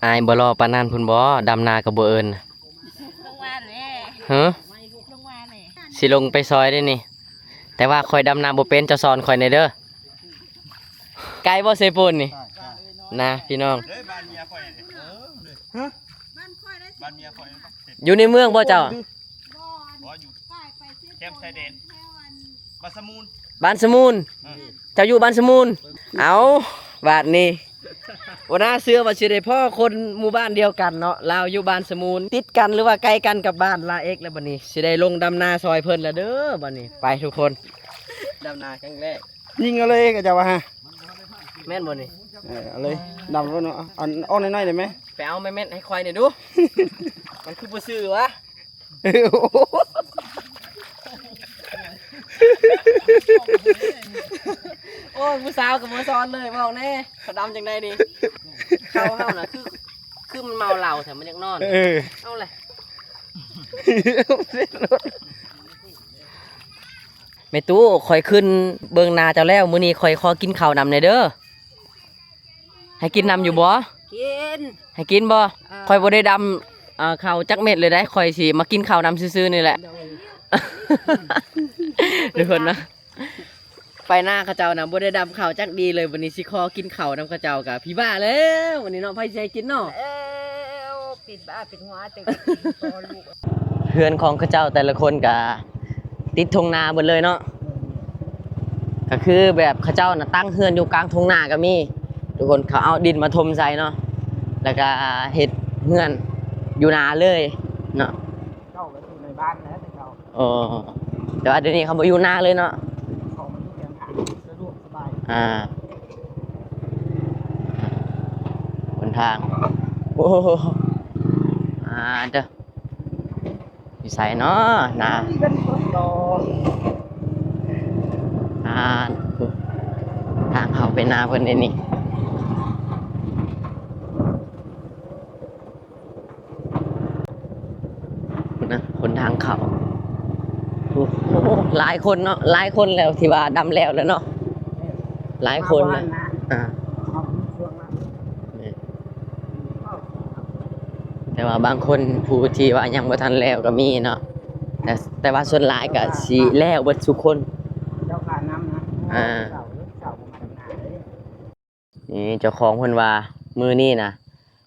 ອາຍບໍ່ຫຼໍ່ປານນັ້ນພຸ້ນບໍ? ດຳນາກໍບໍ່ເອີ້ນ. ລົງມາແຫຼະ. ຮະ? ລົງມາແຫຼະ. ຊິລົງໄປຊ່ອຍເດ້ນີ້ ແຕ່ວ່າຂ້ອຍດຳນາບໍ່ເປັນ, ເຈົ້າສອນຂ້ອຍແດ່ເດີ. ໄກບໍ່ເຊໂປນນີ້? ນະພີ່ນ້ອງ. ເດ້ ບ້ານເມຍຂ້ອຍນີ້. ຮະ? ບ້ານເມຍຂ້ອຍ. ຢູ່ໃນເມືອງບໍ່ເຈົ້າ? ບໍ່ ຢູ່ແຄມຊາຍແດນ ບ້ານສະມູນ. ບ້ານສະມູນ. ເອີ ເຈົ້າຢູ່ບ້ານສະມູນ. ເອົາ ບາດນີ້ບໍ່ໜ້າເຊື່ອວ່າຊິໄດ້ພໍ້ຄົນໝູ່ບ້ານດຽວກັນເນາະ. ລາວຢູ່ບ້ານສະມູນ ຕິດກັນ ຫຼືວ່າໃກ້ກັນກັບບ້ານລາເອັກ ແລ້ວບາດນີ້ຊິໄດ້ລົງດຳນາຊ່ອຍເພິ່ນແລ້ວເດີ. ບາດນີ້ໄປທຸກຄົນ, ດຳນາຄັ້ງແລກ. ຍິງເອົາເລີຍ ເຂົາເຈົ້າວ່າ. ແມ່ນບໍ່ນີ້? ເອີ ເອົາເລີຍ ດຳໂລດເນາະ. ອັນ ອອກໜ້ອຍໆໄດ້ໄໝ? ໄປເອົາແມ່ນໃຫ້ຂ້ອຍໜ່ອຍດູ. ມັນຄືບໍ່ຊື່ວະ? ໂອ້ຍ ຜູ້ສາວກໍບໍ່ສອນເລີຍ ເວົ້າແດ່ ເຂົາດຳຈັ່ງໃດນີ້? ເຂົາເຮົານະ ຄື ຄືມັນເມົາເຫຼົ້າແທ້ ມັນຢາກນອນ. ເອີ ເອົາແຫຼະ. ແມ່ຕູ້ ຂ້ອຍຂຶ້ນເບິ່ງນາເຈົ້າແລ້ວ ມື້ນີ້ຂ້ອຍຂໍກິນເຂົ້ານຳແດ່ເດີ. ໃຫ້ກິນນຳຢູ່ບໍ່? ກິນ. ໃຫ້ກິນບໍ່? ເອີ ຂ້ອຍບໍ່ໄດ້ດຳ ເອີ ເຂົ້າຈັກເມັດເລີຍເດ້. ຂ້ອຍຊິມາກິນເຂົ້ານຳຊື່ໆນີ້ແຫຼະ. ໂດຍ ທຸກຄົນນະ ໄປນາເຂົາເຈົ້ານະ ບໍ່ໄດ້ດຳເຂົ້າຈັກດີເລີຍ. ບັດນີ້ຊິຂໍກິນເຂົ້ານຳເຂົາເຈົ້າກະພິບາແລ້ວ ບັດນີ້ເນາະ. ໃຜຊິໃຫ້ກິນເນາະ? ເອີ ເປັນບ້າເປັນຫວາແຕ່ ເຮືອນຂອງເຂົາເຈົ້າແຕ່ລະຄົນກະຕິດທົ່ງນາເບິດເລີຍເນາະ. ກະຄືແບບເຂົາເຈົ້ານະຕັ້ງເຮືອນຢູ່ກາງທົ່ງນາກໍມີ ທຸກຄົນ. ເຂົາເອົາດິນມາຖົມໃສ່ເນາະ ແລ້ວກະເຮັດເຮືອນຢູ່ນາເລີຍເນາະ. ເຈົ້າກໍຢູ່ໃນບ້ານແຫຼະແຕ່ເກົ່າ. ອໍ ແຕ່ວ່າດຽວນີ້ເຂົາບໍ່ຢູ່ນາເລີຍເນາະ. ເຂົາມາຢູ່ແຄມທາງ ສະດວກສະບາຍ. ອ່າ ຫົນທາງ ໂອ້ ອ່າ ເດີ ຢູ່ໃສເນາະນາ? ອ່າ ທາງເຂົ້າໄປນາເພິ່ນເດ້ນີ້. ພຸ້ນນະ ຫົນທາງເຂົ້າ. ໂອ້ໂຫ ຫຼາຍຄົນເນາະ ຫຼາຍຄົນແລ້ວທີ່ວ່າດຳແລ້ວແລ້ວເນາະ ຫຼາຍຄົນນະ. ອ່າ ແຕ່ວ່າບາງຄົນຜູ້ທີ່ວ່າຍັງບໍ່ທັນແລ້ວກໍມີເນາະ ແຕ່ ແຕ່ວ່າສ່ວນຫຼາຍກໍຊິແລ້ວເບິດທຸກຄົນ. ເຈົ້າພານຳນະ. ອ່າ ນີ້ເຈົ້າຂອງເພິ່ນວ່າມື້ນີ້ນະ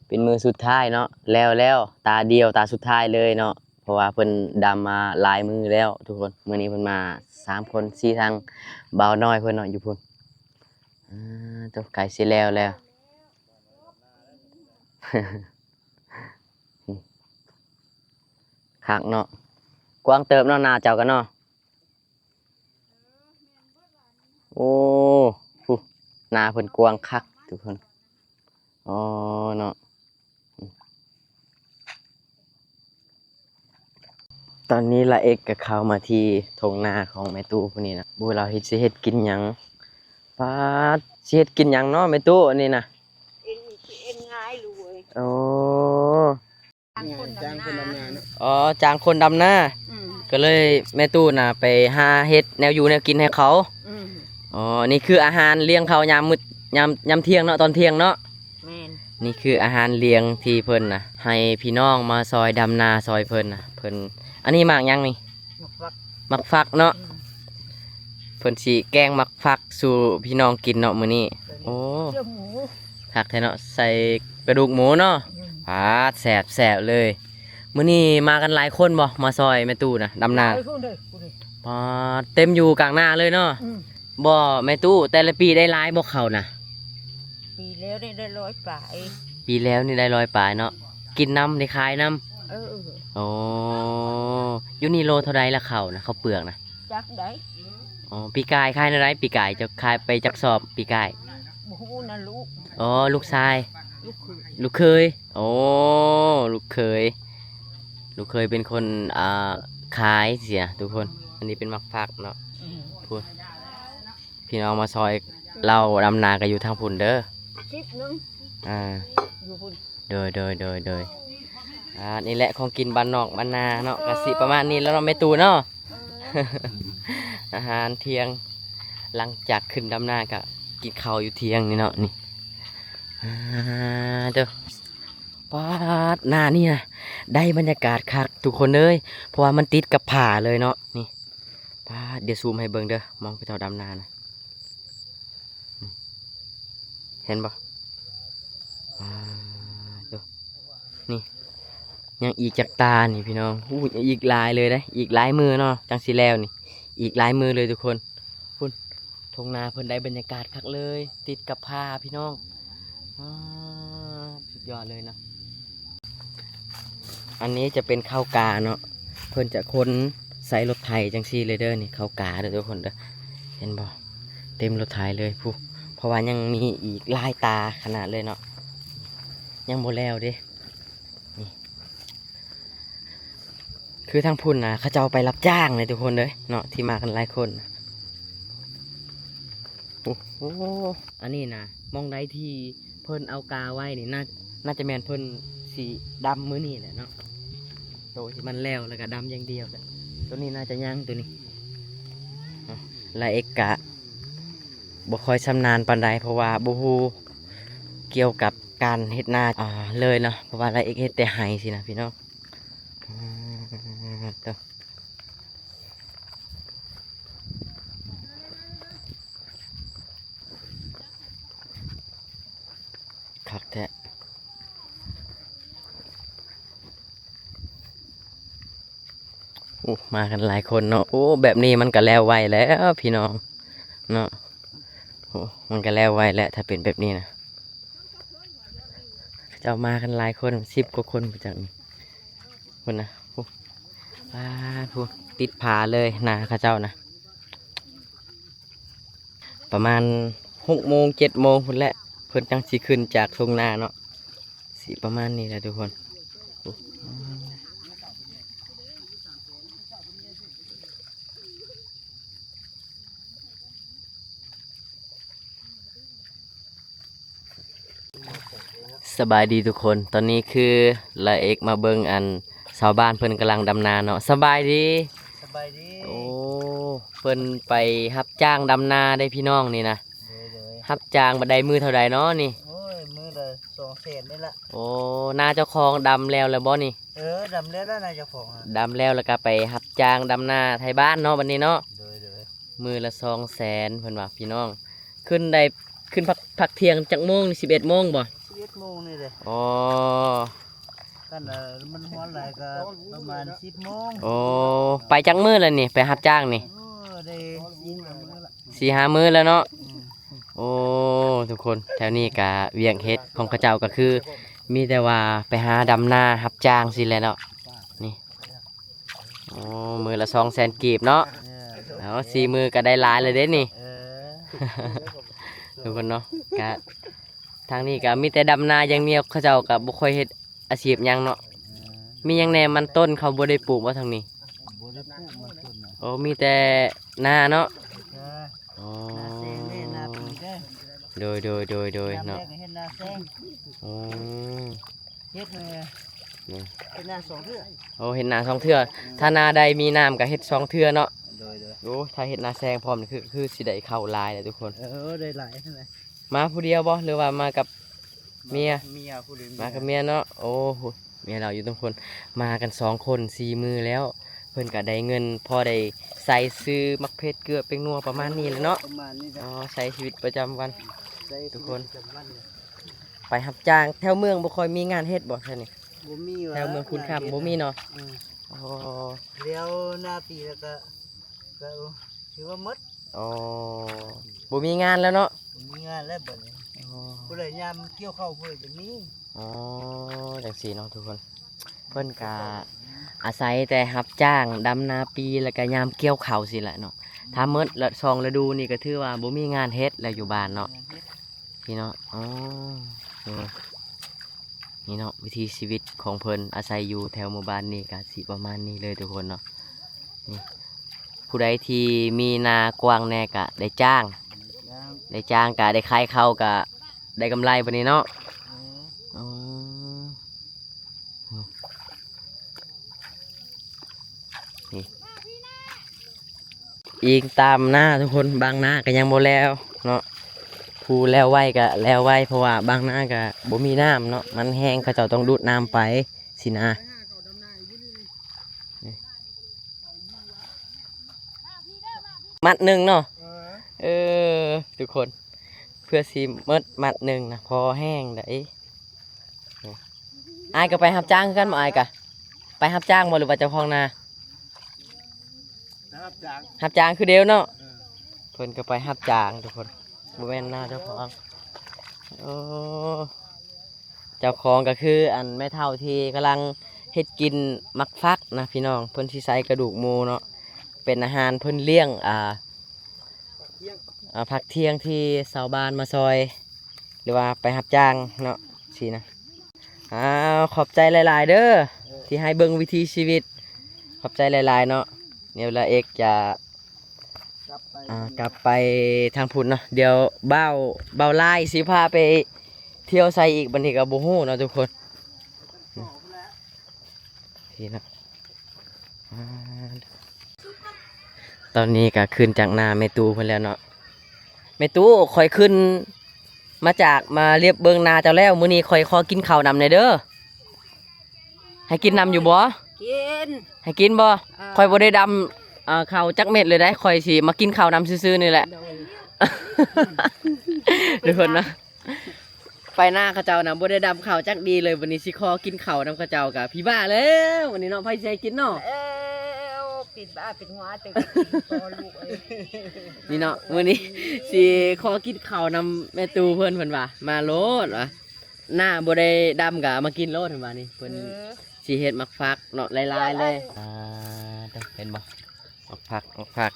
ເປັນມື້ສຸດທ້າຍເນາະ ແລ້ວແລ້ວ ຕາດຽວຕາສຸດທ້າຍເລີຍເນາະ ເພາະວ່າເພິ່ນດຳມາຫຼາຍມື້ແລ້ວທຸກຄົນ. ມື້ນີ້ເພິ່ນມາສາມຄົນ ສີ່ ທາງບ່າວນ້ອຍເພິ່ນເນາະ ຢູ່ພຸ້ນ. ອ່າ ໂຕ ໃກ້ຊິແລ້ວແລ້ວ ຄັກເນາະ ກວ້າງເຕີບເນາະ ນາເຈົ້າກະເນາະ. ໂອ້ ພຸ້ນ ນາເພິ່ນກວ້າງຄັກທຸກຄົນ. ອໍ ເນາະ ຕອນນີ້ລາເອັກກໍເຂົ້າມາທີ່ທົ່ງນາຂອງແມ່ຕູ້ຜູ້ນີ້ນະ. ບໍ່ ລາວເຮັດ ຊິເຮັດກິນຫຍັງ? ປາດ ຊິເຮັດກິນຫຍັງເນາະແມ່ຕູ້ ອັນນີ້ນະ? ເອັນ ເອັນງ່າຍລູກເອີຍ. ໂອ້ ຈ້າງຄົນດຳນາເນາະ. ອໍ ຈ້າງຄົນດຳນາ. ອືມ ກໍເລີຍແມ່ຕູ້ນະໄປຫາເຮັດແນວຢູ່ແນວກິນໃຫ້ເຂົາ. ອືມ ອໍ ນີ້ຄືອາຫານລ້ຽງເຂົາຍາມມື້ ຍາມ ຍາມທ່ຽງເນາະ ຕອນທ່ຽງເນາະ. ແມ່ນ ນີ້ຄືອາຫານລ້ຽງທີ່ເພິ່ນນະໃຫ້ພີ່ນ້ອງມາຊ່ອຍດຳນາຊ່ອຍເພິ່ນນະ. ເພິ່ນ ອັນນີ້ໝາກຫຍັງນີ້? ໝາກຟັກ ໝາກຟັກເນາະ. ອືມ ເພິ່ນຊິແກງໝາກ ຜັກສູ່ພີ່ນ້ອງກິນເນາະມື້ນີ້. ໂອ້ ເຈົ້າໝູ ຄັກແທ້ເນາະ ໃສ່ກະດູກໝູເນາະ. ອືມ ປາດ ແຊບໆເລີຍ. ມື້ນີ້ມາກັນຫຼາຍຄົນບໍ່ ມາຊ່ອຍແມ່ຕູ້ນະດຳນາ? ຫຼາຍຄົນເດ້ ປາດ ເຕັມຢູ່ກາງນາເລີຍເນາະ. ອືມ ບໍ່ແມ່ຕູ້ ແຕ່ລະປີໄດ້ຫຼາຍບໍ່ເຂົ້ານະ? ປີແລ້ວນີ້ໄດ້ຮ້ອຍປາຍ. ປີແລ້ວນີ້ໄດ້ຮ້ອຍປາຍເນາະ. ກິນນຳ ໄດ້ຂາຍນຳ. ເອີ ໂອ້ ຢູ່ນີ້ໂລເທົ່າໃດລະເຂົ້ານະ ເຂົ້າເປືອກນະ? ຈັກໃດ. ອໍ ປີກາຍຂາຍແນວໃດ? ປີກາຍເຈົ້າຂາຍໄປຈັກສອບປີກາຍ? ບໍ່ຮູ້ນະລູກ. ອໍ ລູກຊາຍ ລູກເຂີຍ ລູກເຂີຍ. ໂອ້ ລູກເຂີຍ ລູກເຂີຍເປັນຄົນ ອ່າ ຂາຍເສຍທຸກຄົນ. ອັນນີ້ເປັນໝາກຜັກເນາະ. ອືມ ພຸ້ນ ພີ່ນ້ອງມາຊ່ອຍລາວດຳນາກໍຢູ່ທາງພຸ້ນເດີ ຄລິບໜຶ່ງ. ອ່າ ຢູ່ພຸ້ນ. ໂດຍ ໂດຍ ໂດຍ ໂດຍ. ອ່າ ນີ້ແຫຼະຂອງກິນບ້ານນອກບ້ານນາເນາະ ກະຊິປະມານນີ້ແຫຼະເນາະແມ່ຕູ້ເນາະ. ເອີ ອາຫານທ່ຽງ ຫຼັງຈາກຂຶ້ນດຳນາກະກິນເຂົ້າຢູ່ທ່ຽງນີ້ເນາະ. ນີ້ ອ່າ ເດີ ປາດ ໜ້ານີ້ນະ ໄດ້ບັນຍາກາດຄັກທຸກຄົນເອີຍ ເພາະວ່າມັນຕິດກັບຜາເລີຍເນາະ ນີ້ ປາດ ດຽວຊູມໃຫ້ເບິ່ງເດີ ໝ່ອງເຂົາເຈົ້າດຳນານະ ເຫັນບໍ່? ປາດ ໂທ້ ນີ້ ຍັງອີກຈັກຕານີ້ພີ່ນ້ອງ ໂອ້ ອີກຫຼາຍເລີຍເດ້ ອີກຫຼາຍມື້ເນາະ ຈັ່ງຊິແລ້ວນີ້ ອີກຫຼາຍມື້ເລີຍທຸກຄົນ ພຸ້ນ ທົ່ງນາເພິ່ນໄດ້ບັນຍາກາດຄັກເລີຍ ຕິດກັບຜາພີ່ນ້ອງ ອາ ສຸດຍອດເລີຍເນາະ ອັນນີ້ຈະເປັນເຂົ້າກາເນາະ ເພິ່ນຈະຂົນໃສ່ລົດໄຖຈັ່ງຊີ້ເລີຍເດີ ນີ້ເຂົ້າກາເດີທຸກຄົນເດີ ເຫັນບໍ່? ເຕັມລົດໄຖເລີຍພຸ້ນ ເພາະວ່າຍັງມີອີກຫຼາຍຕາຂະໜາດເລີຍເນາະ ຍັງບໍ່ແລ້ວເດ້ ນີ້ ຄືທາງພຸ້ນນະ ເຂົາເຈົ້າໄປຮັບຈ້າງເລີຍທຸກຄົນເອີຍເນາະ ທີ່ມາກັນຫຼາຍຄົນ ໂອ້ໂຫ ອັນນີ້ນະ ໝ່ອງໃດທີ່ເພິ່ນເອົາກາໄວ້ນີ້ ໜ້າ ໜ້າຈະແມ່ນເພິ່ນຊິດຳມື້ນີ້ແຫຼະເນາະ ໂຕທີ່ມັນແລ້ວ ແລ້ວກໍດຳຢ່າງດຽວແຫຼະ ໂຕນີ້ໜ້າຈະຍັງ ໂຕນີ້ ລາເອັກກະບໍ່ຄ່ອຍຊຳນານປານໃດ ເພາະວ່າບໍ່ຮູ້ກ່ຽວກັບການເຮັດນາ ອ່າ ເລີຍເນາະ ເພາະວ່າລາເອັກເຮັດແຕ່ໄຮ່ຊີ້ນະພີ່ນ້ອງ ອືມ ໂຕ ຄັກແທ້ ໂອ້ ມາກັນຫຼາຍຄົນເນາະ ໂອ້ ແບບນີ້ມັນກະແລ້ວໄວແລ້ວພີ່ນ້ອງເນາະ ໂອ້ ມັນກະແລ້ວໄວແລ້ວ ຖ້າເປັນແບບນີ້ນະ ເຂົາເຈົ້າມາກັນຫຼາຍຄົນ ສິບກວ່າຄົນພຸ້ນຈັກນີ້ ພຸ້ນນະ ໂອ້ ປາດ ພຸ້ນ ຕິດຜາເລີຍນາເຂົາເຈົ້ານະ ປະມານຫົກໂມງ ເຈັດໂມງພຸ້ນແຫຼະ ເພິ່ນຈັ່ງຊິຂຶ້ນຈາກທົ່ງນາເນາະ ຊິປະມານນີ້ແຫຼະທຸກຄົນ ໂອ້ ສະບາຍດີທຸກຄົນ ຕອນນີ້ຄືລາເອັກມາເບິ່ງອັນຊາວບ້ານເພິ່ນກຳລັງດຳນາເນາະ ສະບາຍດີ ສະບາຍດີ ໂອ້ ເພິ່ນໄປຮັບຈ້າງດຳນາເດ້ພີ່ນ້ອງນີ້ນະ ໂດຍໆ ຮັບຈ້າງບາດໃດມື້ເທົ່າໃດເນາະນີ້ ໂອ້ຍ ມື້ລະສອງແສນນີ້ລະ ໂອ້ ນາເຈົ້າຂອງດຳແລ້ວແລ້ວບໍ່ນີ້ ເອີ ດຳແລ້ວລະນາເຈົ້າຂອງ ດຳແລ້ວລະກະໄປຮັບຈ້າງດຳນາໄທບ້ານເນາະ ບາດນີ້ເນາະ ໂດຍໆ ມື້ລະສອງແສນເພິ່ນວ່າພີ່ນ້ອງ ຂຶ້ນໄດ້ ຂຶ້ນພັກ ພັກທ່ຽງຈັກໂມງນີ້ ສິບເອັດໂມງບໍ່ ສິບເອັດໂມງນີ້ເດ້ ອໍ ຄັນວ່າມັນຮ້ອນຫຼາຍກໍປະມານສິບໂມງ ໂອ້ ໄປຈັກມື້ແລ້ວນີ້ ໄປຮັບຈ້າງນີ້ ໂອ້ ໄດ້ສີ່ຫ້າມື້ລະ ສີ່ຫ້າມື້ແລ້ວເນາະ ອືມ ໂອ້ ທຸກຄົນ ແຖວນີ້ກະວຽກເຮັດຂອງເຂົາເຈົ້າກໍຄື ມີແຕ່ວ່າໄປຫາດຳນາຮັບຈ້າງຊີ້ແຫຼະເນາະ ນີ້ ໂອ້ ມື້ລະສອງແສນກີບເນາະ ເອີ ເອົາ ສີ່ມື້ກໍໄດ້ຫຼາຍແລ້ວເດ້ນີ້ ເອີ ທຸກຄົນເນາະ ກະ ທາງນີ້ກໍມີແຕ່ດຳນາຢ່າງດຽວ ເຂົາເຈົ້າກໍບໍ່ຄ່ອຍເຮັດອາຊີບຫຍັງເນາະ ເອີ ມີຫຍັງແດ່ ມັນຕົ້ນເຂົາບໍ່ໄດ້ປູກບໍ່ທາງນີ້ ບໍ່ໄດ້ປູກມັນຕົ້ນນະ ໂອ້ ມີແຕ່ນາເນາະ ເອີ ອໍ ນາແຊງເດ້ ນາປູເດ້ ໂດຍໆໆໆ ຍາມແລ້ງເນາະ ກໍເຮັດນາແຊງ ອືມ ເຮັດ ເອີ ເຮັດນາສອງເທື່ອ ໂອ້ ເຮັດນາສອງເທື່ອ ອືມ ຖ້ານາໃດມີນ້ຳກໍເຮັດສອງເທື່ອເນາະ ໂດຍໆ ໂອ້ ຖ້າເຮັດນາແຊງພ້ອມນີ້ຄື ຄືຊິໄດ້ເຂົ້າຫຼາຍແຫຼະທຸກຄົນ ເອີ ໄດ້ຫຼາຍຫັ້ນແຫຼະ ມາຜູ້ດຽວບໍ່ ຫຼືວ່າມາກັບເມຍ ເມຍຜູ້ດຽວ ມາກັບເມຍເນາະ ໂອ້ ເມຍລາວຢູ່ທຸກຄົນ ມາກັນສອງຄົນ ສີ່ມື້ແລ້ວ ເພິ່ນກໍໄດ້ເງິນພໍໄດ້ໃຊ້ຊື້ໝາກເຜັດ ເກືອ ແປ້ງນົວ ປະມານນີ້ແຫຼະເນາະ ປະມານນີ້ແຫຼະ ອໍ ໃຊ້ຊີວິດປະຈຳວັນ ໃຊ້ຊີວິດປະຈຳວັນ ທຸກຄົນ ໄປຮັບຈ້າງແຖວເມືອງບໍ່ຄ່ອຍມີງານເຮັດບໍ່ແຖວນີ້? ບໍ່ມີຫວາ ແຖວເມືອງຄູນຄຳບໍ່ມີເນາະ? ອືມ ອໍ ແລ້ວໜ້າປີແລ້ວກະ ກະຖືວ່າໝົດ ອໍ ບໍ່ມີງານແລ້ວເນາະ? ບໍ່ມີງານແລ້ວບັດນີ້ ອໍ ຜູ້ໃດຍາມກ່ຽວເຂົ້າຜູ້ໃດຈະມີ ອໍ ຈັ່ງຊີ້ເນາະທຸກຄົນ ເພິ່ນກະອາໄສແຕ່ຮັບຈ້າງດຳນາປີ ແລ້ວກະຍາມກ່ຽວເຂົ້າຊີ້ແຫຼະເນາະ ຖ້າໝົດລະສອງລະດູນີ້ກະຖືວ່າບໍ່ມີງານເຮັດແລ້ວຢູ່ບ້ານເນາະ. ນີ້ເນາະ ອໍ ໂດຍ ນີ້ເນາະ ວິຖີຊີວິດຂອງເພິ່ນອາໄສຢູ່ແຖວໝູ່ບ້ານນີ້ກະຊິປະມານນີ້ເລີຍທຸກຄົນເນາະ ນີ້ ຜູ້ໃດທີ່ມີນາກວ້າງແດ່ກະໄດ້ຈ້າງ ໄດ້ຈ້າງກະໄດ້ຂາຍເຂົ້າກະໄດ້ກຳໄລບັດນີ້ເນາະ ເອີ ອໍ. ນີ້ ອີງຕາມໜ້າທຸກຄົນ ບາງໜ້າກໍຍັງບໍ່ແລ້ວເນາະ ຜູ້ແລ້ວໄວກໍແລ້ວໄວ ເພາະວ່າບາງນາກໍບໍ່ມີນ້ຳເນາະ ມັນແຫ້ງ ເຂົາເຈົ້າຕ້ອງດູດນ້ຳໄປຊີ້ນະ. ມັດໜຶ່ງເນາະ ເອີ ເອີ ທຸກຄົນ ເພື່ອຊິໝົດມັດໜຶ່ງນະ ພໍແຮງໃດ. ອ້າຍກໍໄປຮັບຈ້າງຄືກັນບໍ່? ອ້າຍກະໄປຮັບຈ້າງບໍ່ ຫຼືວ່າເຈົ້າຂອງນາ? ໄປຮັບຈ້າງ ຮັບຈ້າງຄືດຽວເນາະ. ເອີ ເພິ່ນກໍໄປຮັບຈ້າງທຸກຄົນ ບໍ່ແມ່ນນາເຈົ້າຂອງ. ໂອ້ ເຈົ້າຂອງກໍຄືອັນແມ່ເຖົ້າທີ່ກຳລັງເຮັດກິນໝາກຝັກນະພີ່ນ້ອງ ເພິ່ນຊິໃສ່ກະດູກໝູເນາະ ເປັນອາຫານເພິ່ນລ້ຽງ ອ່າ ອ່າ ພັກທ່ຽງທີ່ຊາວບ້ານມາຊ່ອຍ ຫຼືວ່າໄປຮັບຈ້າງເນາະ ຊີ້ນະ. ອ້າວ ຂອບໃຈຫຼາຍໆເດີ ເອີ ທີ່ໃຫ້ເບິ່ງວິຖີຊີວິດ ຂອບໃຈຫຼາຍໆເນາະ. ດຽວລາເອກຈະ ກັບໄປ ອ່າ ກັບໄປທາງພຸ້ນເນາະ ດຽວບ່າວ ບ່າວຫຼາຍຊິພາໄປທ່ຽວໃສອີກ ບັດນີ້ກໍບໍ່ຮູ້ເນາະທຸກຄົນ. ນີ້ເນາະ ອ່າ ຕອນນີ້ກໍຂຶ້ນຈາກນາແມ່ຕູ້ເພິ່ນແລ້ວເນາະ. ແມ່ຕູ້ ຂ້ອຍຂຶ້ນມາຈາກ ມາລຽບເບິ່ງນາເຈົ້າແລ້ວ ມື້ນີ້ຂ້ອຍຂໍກິນເຂົ້ານຳແດ່ເດີ. ໃຫ້ກິນນຳຢູ່ບໍ່? ກິນ ໃຫ້ກິນບໍ່? ເອີ ຂ້ອຍບໍ່ໄດ້ດຳ ເອີ ເຂົ້າຈັກເມັດເລີຍໃດ໋ ຂ້ອຍຊິມາກິນເຂົ້ານຳຊື່ໆນີ້ແຫຼະ. ໂດຍ ທຸກຄົນນະ ໄປນາເຂົາເຈົ້ານະ ບໍ່ໄດ້ດຳເຂົ້າຈັກດີເລີຍ ບັດນີ້ຊິຂໍກິນເຂົ້ານຳເຂົາເຈົ້າກະພິບາແລ້ວ ບັດນີ້ເນາະ ໃຜຊິໃຫ້ກິນເນາະ? ເອີ ເປັນບ້າເປັນຫົວແຕ່ກິນພໍລູກເອີຍ. ນີ້ເນາະ ມື້ນີ້ຊິຂໍກິນເຂົ້ານຳແມ່ຕູ້ເພິ່ນ ເພິ່ນວ່າ ມາໂລດວ່າ ນາບໍ່ໄດ້ດຳກະເອົາມາກິນໂລດ ເພິ່ນວ່ານີ້ ເພິ່ນ ເອີ ຊິເຮັດໝາກຝັກເນາະ ຫຼາຍໆເລີຍ. ອ່າ ເຫັນບໍ່ ໝາກຝັກ ໝາກຝັກ.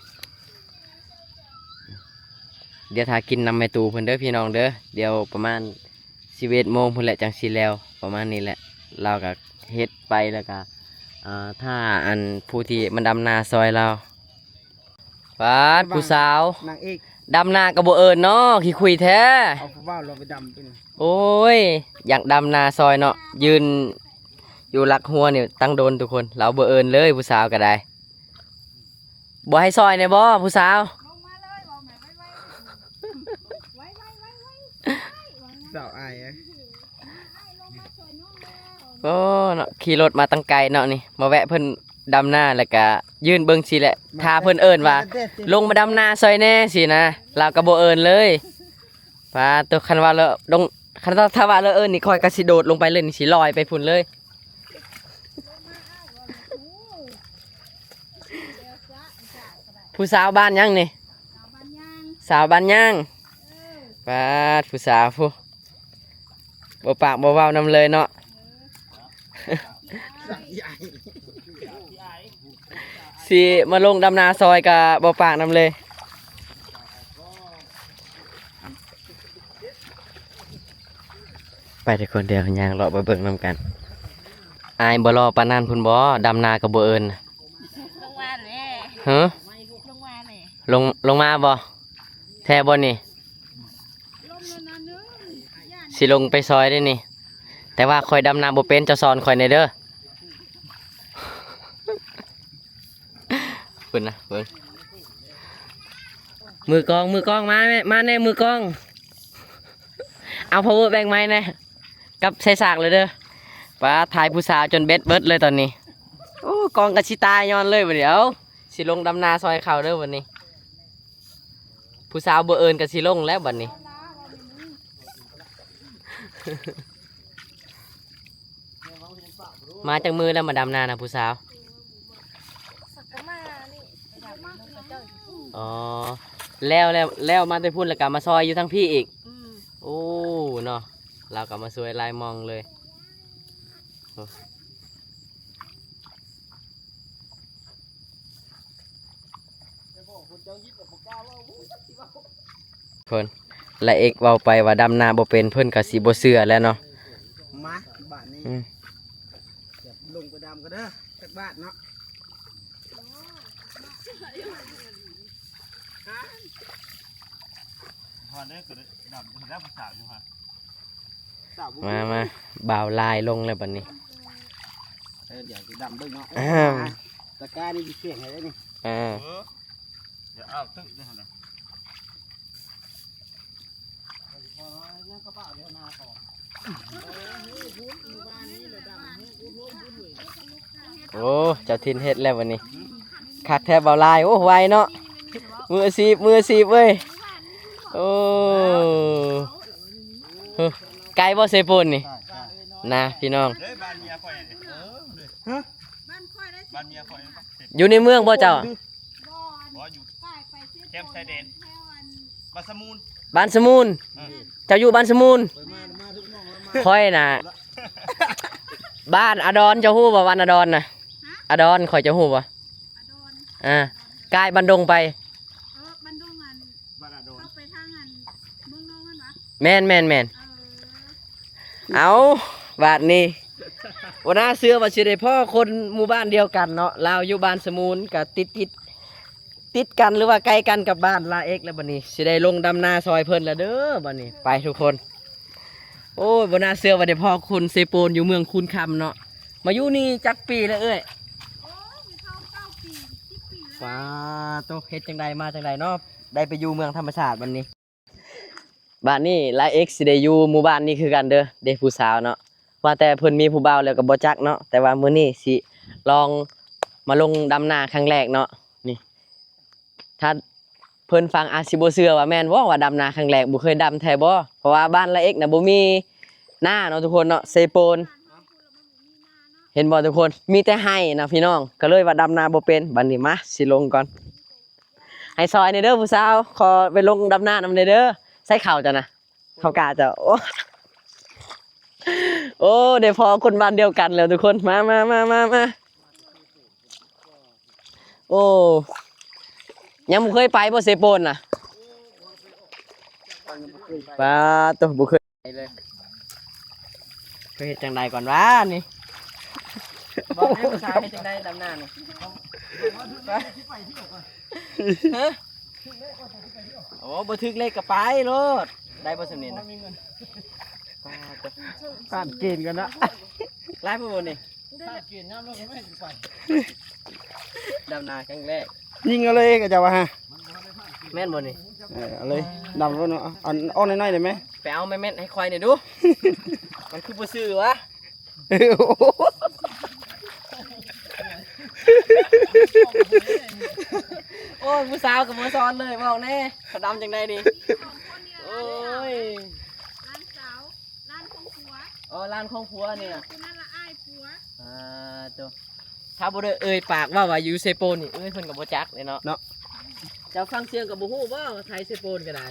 ດຽວຖ້າກິນນຳແມ່ຕູ້ເພິ່ນເດີພີ່ນ້ອງເດີ ດຽວປະມານສິບເອັດໂມງພຸ້ນແຫຼະ ຈັ່ງຊິແລ້ວ ປະມານນີ້ແຫຼະ. ລາວກະເຮັດໄປແລ້ວກະ ອ່າ ຖ້າອັນຜູ້ທີ່ມາດຳນາຊ່ອຍລາວ. ປາດ ຜູ້ສາວ ນາງເອກ ດຳນາກໍບໍ່ເອີ້ນເນາະ ຂີ້ຄຸຍແທ້. ເອົາຜູ້ບ່າວລາວໄປດຳເປັນ. ໂອ້ຍ ຢາກດຳນາຊ່ອຍເນາະ ຢືນຢູ່ຫຼັກຮົ້ວນີ້ຕັ້ງດົນທຸກຄົນ ລາວບໍ່ເອີ້ນເລີຍ ຜູ້ສາວກໍໄດ້. ບໍ່ໃຫ້ຊ່ອຍແດ່ບໍ່ຜູ້ສາວ? ສາວອາຍ. ໂອ້ເນາະ ຂີ່ລົດມາຕັ້ງໄກເນາະນີ້ ມາແວະເພິ່ນດຳນາ ແລ້ວກະຢືນເບິ່ງຊີ້ແຫຼະ ຖ້າເພິ່ນເອີ້ນວ່າ ລົງມາດຳນາຊ່ອຍແດ່ຊີ້ນະ ລາວກໍບໍ່ເອີ້ນເລີຍ. ປາດໂທ້ ຄັນວ່າລາວລົງ ຄັນ ຖ້າວ່າລາວເອີ້ນນີ້ ຂ້ອຍກໍຊິໂດດລົງໄປເລີຍນີ້ ຊິລອຍໄປພຸ້ນເລີຍ. ຜູ້ສາວບ້ານຫຍັງນີ້? ສາວບ້ານຍາງ. ປາດ ຜູ້ສາວຜູ້ ບໍ່ປາກບໍ່ເວົ້ານຳເລີຍເນາະ. ຊິມາລົງດຳນາຊ່ອຍກໍບໍ່ປາກນຳເລີຍ. ໄປທຸກຄົນ ດຽວຍ່າງເລາະໄປເບິ່ງນຳກັນ. ອາຍບໍ່ຫຼໍ່ປານນັ້ນພຸ້ນບໍ່? ດຳນາກໍບໍ່ເອີ້ນ. ລົງມາແຫຼະ. ຮະ? ລົງມາແຫຼະ. ລົງ ລົງມາບໍ່? ແທ້ບໍ່ນີ້? ຊິລົງໄປຊ່ອຍເດ້ນີ້ ແຕ່ວ່າຂ້ອຍດຳນາບໍ່ເປັນ ເຈົ້າສອນຂ້ອຍແດ່ເດີ. ເພິ່ນນະ ເບິ່ງ ມືກ້ອງ ມືກ້ອງ ມາແມ່ ມາແດ່ມືກ້ອງ. ເອົາ power bank ມາໃຫ້ແດ່ ກັບໃສ່ສາກເລີຍເດີ. ປາດ ຖ່າຍຜູ້ສາວຈົນແບັດເບິດເລີຍຕອນນີ້. ໂອ້ ກ້ອງກໍຊິຕາຍຍ້ອນເລີຍບັດນີ້. ເອົາ ຊິລົງດຳນາຊ່ອຍເຂົາເດີບັດນີ້. ຜູ້ສາວບໍ່ເອີ້ນກໍຊິລົງແລ້ວບັດນີ້. ມາຈັກມື້ແລ້ວມາດຳນານະຜູ້ສາວ? ສັກກະມານີ້. ອໍ ແລ້ວ ແລ້ວ ແລ້ວມາແຕ່ພຸ້ນ ແລ້ວກໍມາຊ່ອຍຢູ່ທາງພີ້ອີກ. ອືມ. ໂອ້ ເນາະ ລາວກໍມາຊ່ວຍຫຼາຍໝ່ອງເລີຍ. ຄົນ ລະເອກເວົ້າໄປວ່າດຳນາບໍ່ເປັນ ເພິ່ນກໍຊິບໍ່ເຊື່ອແລ້ວເນາະ. ມາບາດນີ້ ອືມ ລົງໄປດຳກໍເດີ ຈັກບາດເນາະ. ຮອດເດີ ກໍໄດ້ດຳ ດຳສາວຢູ່ຫັ້ນ. ມາ ມາ ບ່າວລາຍລົງແລ້ວບັດນີ້. ເອີ ດຽວຊິດຳເບິ່ງເນາະ. ຕະກ້ານີ້ຊິຂຽນໃຫ້ເດ້ນີ້. ເອີ ເອີ ດຽວອ້າວຕຶກເດ້ຫັ້ນນະ. ໂອ້ ເຈົ້າຖິ່ນເຮັດແລ້ວບັດນີ້ ຄັກແທ້ບ່າວລາຍ. ໂອ້ ໄວເນາະ ມືອາຊີບ ມືອາຊີບເວີຍ. ໂອ້ ເຮີ ໄກບໍ່ເຊໂປນນີ້ ນະພີ່ນ້ອງ? ຢູ່ໃນເມືອງບໍ່ເຈົ້າ? ບໍ່ ຢູ່ແຄມຊາຍແດນ ບ້ານສະມູນ. ບ້ານສະມູນ ເອີ ເຈົ້າຢູ່ບ້ານສະມູນ. ຂ້ອຍນະ ບ້ານອາດອນ ເຈົ້າຮູ້ບໍ່ ບ້ານອາດອນນະ? ອາດອນ ຂ້ອຍ ເຈົ້າຮູ້ບໍ່? ອາ ກາຍບ້ານດົງໄປ. ເອີ ບ້ານດົງ ອັນ ບ້ານອາດອນ ເຂົ້າໄປທາງ ອັນ ເມືອງນອງຫັ້ນຫວາ? ແມ່ນໆໆ. ເອີ ເອົາ ບາດນີ້ ບໍ່ໜ້າເຊື່ອວ່າຊິໄດ້ພໍ້ຄົນໝູ່ບ້ານດຽວກັນເນາະ. ລາວຢູ່ບ້ານສະມູນ ກະຕິດໆ ຕິດກັນ ຫຼືວ່າໃກ້ກັນກັບບ້ານລາເອັກແລ້ວ. ບັດນີ້ຊິໄດ້ລົງດຳນາຊ່ອຍເພິ່ນແລ້ວເດີ ບັດນີ້. ໄປທຸກຄົນ. ໂອ້ຍ ບໍ່ໜ້າເຊື່ອວ່າໄດ້ພໍ້ຄົນເຊໂປນຢູ່ເມືອງຄູນຄຳເນາະ. ມາຢູ່ນີ້ຈັກປີແລ້ວເອື້ອຍ? ໂອ້ຍ ເກົ້າປີ ສິບປີແລ້ວ. ປາໂຕ ເຮັດຈັ່ງໃດມາຈັ່ງໃດເນາະ ໄດ້ໄປຢູ່ເມືອງທຳມະຊາດບັດນີ້. ບາດນີ້ລາເອັກຊິໄດ້ຢູ່ໝູ່ບ້ານນີ້ຄືກັນເດີ ເດ ຜູ້ສາວເນາະ. ວ່າແຕ່ເພິ່ນມີຜູ້ບ່າວແລ້ວກໍບໍ່ຈັກເນາະ ແຕ່ວ່າມື້ນີ້ຊິລອງມາລົງດຳນາຄັ້ງແລກເນາະ. ນີ້ ຖ້າເພິ່ນຟັງອາດຊິບໍ່ເຊື່ອວ່າແມ່ນບໍ່ ວ່າດຳນາຄັ້ງແລກ ບໍ່ເຄີຍດຳແທ້ບໍ່? ເພາະວ່າບ້ານລາເອັກນະບໍ່ມີນາເນາະທຸກຄົນເນາະ ເຊໂປນ. ເຫັນບໍ່ທຸກຄົນ ມີແຕ່ໄຮ່ນະພີ່ນ້ອງ ກໍເລີຍວ່າດຳນາບໍ່ເປັນ. ບັດນີ້ມາ ຊິລົງກ່ອນ. ໃຫ້ຊ່ອຍແດ່ເດີຜູ້ສາວ ຂໍໄປລົງດຳນານຳແດ່ເດີ. ໃສ່ເຂົ້າເຈົ້ານະ ເຂົ້າກາເຈົ້າ. ໂອ້ ໂອ້ ໄດ້ພໍ້ຄົນບ້ານດຽວກັນແລ້ວທຸກຄົນ. ມາ ມາ ມາ ມາ ມາ. ໂອ້ ຍັງບໍ່ເຄີຍໄປບໍ່ເຊໂປນນະ? ປາໂຕ ບໍ່ເຄີຍ ໄປເລີຍ. ເຮັດຈັ່ງໃດກ່ອນວະນີ້? ບອກໃຫ້ຜູ້ຊາຍເຮັດຈັ່ງໃດດຳນານີ້? ຮະ? ໂອ້ ບໍ່ຖືກເລກກໍໄປໂລດ. ໄດ້ບໍ່ສ່ຳນີ້ນະ? ຜ່ານເກນກ່ອນເນາະ. ຫຼາຍຜູ້ບໍ່ນີ້? ດຳນາຄັ້ງແລກ ຍິງເອົາເລີຍ ເຂົາເຈົ້າວ່າ. ແມ່ນບໍ່ນີ້? ເອີ ເອົາເລີຍ ດຳໂລດເນາະ. ອັນ ອອກໜ້ອຍໆໄດ້ໄໝ? ໄປເອົາແມ່ນໃຫ້ຂ້ອຍແດ່ດູ. ມັນຄືບໍ່ຊື່ຫວາ? ໂອ້ຍ ຜູ້ສາວກໍບໍ່ສອນເລີຍ ບອກແດ່ ເຂົາດຳຈັ່ງໃດນີ້? ໂອ້ຍ ຫຼານສາວ ຫຼານຂອງຜົວ. ອໍ ຫຼານຂອງຜົວນີ້ນະ ຜູ້ນັ້ນລະອ້າຍຜົວ. ອ່າ ໂຕ ຖ້າບໍ່ໄດ້ເອີ່ຍປາກເວົ້າວ່າຢູ່ເຊໂປນນີ້ ເອີຍ ເພິ່ນກໍບໍ່ຈັກເດ້ເນາະ ເນາະ. ເຈົ້າຟັງສຽງກໍບໍ່ຮູ້ບໍ່ວ່າໄທເຊໂປນກໍໄດ້.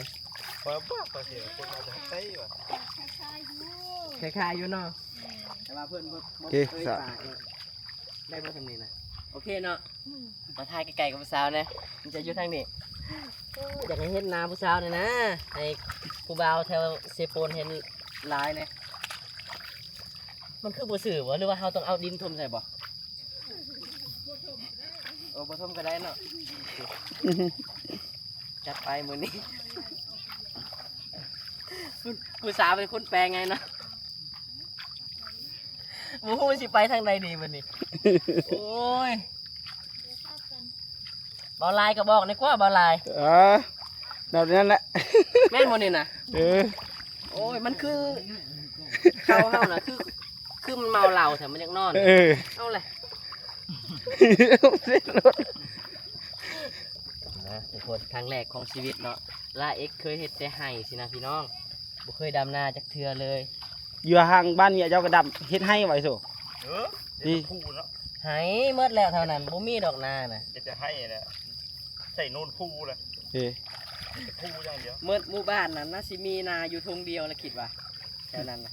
ຂ້ອຍບໍ່ ຂ້ອຍຊິຄົນມາຈາກໄທວ່າ ຄ້າຍໆຢູ່ ຄ້າຍໆຢູ່ເນາະ. ແມ່ນ ແຕ່ວ່າເພິ່ນບໍ່ ບໍ່ເອີ່ຍປາກເນາະ. ໄດ້ບໍ່ທາງນີ້ນະ? ໂອເຄເນາະ. ອືມ ມາຖ່າຍໃກ້ໆກັບຜູ້ສາວແດ່ ມັນຈະຢູ່ທາງນີ້. ໂອ້ ຢາກໃຫ້ເຫັນໜ້າຜູ້ສາວແດ່ນະ ໃຫ້ຜູ້ບ່າວແຖວເຊໂປນເຫັນຫຼາຍແດ່. ມັນຄືບໍ່ຊື່ບໍ່ ຫຼືວ່າເຮົາຕ້ອງເອົາດິນຖົມໃສ່ບໍ່? ໂອ້ ບໍ່ຖົມກໍໄດ້ເນາະ. ຈັດໄປມື້ນີ້ ຜູ້ ຜູ້ສາວເປັນຄົນແປງໃຫ້ເນາະ. ບໍ່ຮູ້ຊິໄປທາງໃດດີບັດນີ້. ໂອ້ຍ ເບົາຫຼາຍກໍບອກແດ່ກວ່າ ເບົາຫຼາຍ. ເອີ ແບບນັ້ນແຫຼະ ແມ່ນບໍ່ນີ້ນະ? ເອີ ໂອ້ຍ ມັນຄືເຂົາເຮົານະ ຄື ຄືມັນເມົາເຫຼົ້າແທ້ ມັນຢາກນອນ. ເອີ ເອົາແຫຼະ ນະ ທຸກຄົນ ຄັ້ງແລກຂອງຊີວິດເນາະ ລາເອັກເຄີຍເຮັດແຕ່ໄຮ່ຊີ້ນະພີ່ນ້ອງ ບໍ່ເຄີຍດຳນາຈັກເທື່ອເລີຍ. ຢູ່ທາງບ້ານເມຍເຈົ້າກໍດຳເຮັດໄຮ່ໄວ້ໂຊ. ເອີ ນີ້ ເຮັດແຕ່ພູເນາະ ໄຮ່ໝົດແລ້ວ ແຖວນັ້ນບໍ່ມີດອກນານະ ເຮັດແຕ່ໄຮ່ແຫຼະ ໃສ່ໂນນພູແຫຼະ. ເອີ ເຮັດແຕ່ພູຢ່າງດຽວ ໝົດໝູ່ບ້ານນັ້ນນະ ຊິມີນາຢູ່ທົ່ງດຽວລະ ຄິດວ່າແຖວນັ້ນນະ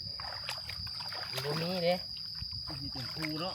ມັນບໍ່ມີເດ້ ມີແຕ່ພູເນາະ.